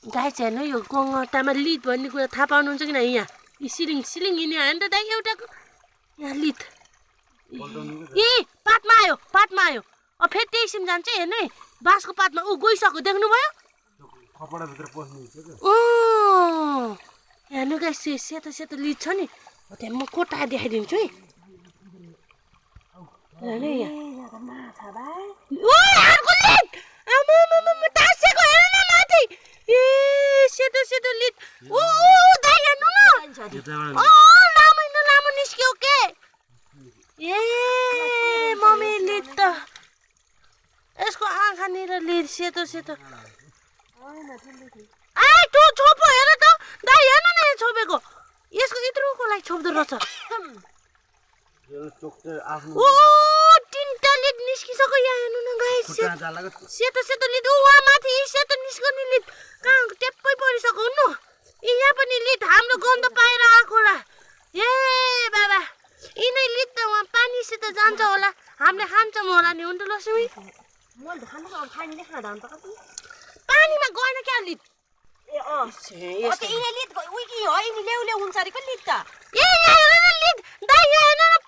गाई चाहिँ हेर्नु यो गङ्गटामा लिद भन्ने कुरा थाहा पाउनुहुन्छ कि यहाँ यी सिलिङ यिनी होइन त दाइ एउटाको यहाँ लिद ए पातमा आयो अब फेरि त्यही सिम जान्छ हेर्नु है बाँसको पातमा ऊ गइसक्यो देख्नुभयो हेर्नु गाई सेतो लिद छ नि त्यहाँ म कोटा देखाइदिन्छु है हेर्नु यहाँ सेतो लिद दाइ हेर्नु न लामो निस्क्यो के ए मम्मी लिद त यसको आँखानिर लिद सेतो आइ तँ छोपो हेर त दाइ हेर्नु न यहाँ छोपेको यसको यत्रोको लागि छोप्दो रहेछ तिनवटा लिद निस्किसक्यो यहाँ हेर्नु न गाइस सेतो लिद वहाँ माथि सेतो निस्कने लिद कहाँ ट्याप्पै परिसक्यो हुनु यहाँ पनि लिद हाम्रो गन्ध पाएर आएको होला ए बाबा यिनै लिद त वहाँ पानीसित जान्छ होला हामीले खान्छौँ होला नि हुन्थ्यो लक्ष्मी पानीमा गएन क्या लिद लिद दाइ यहाँ हेर्नु न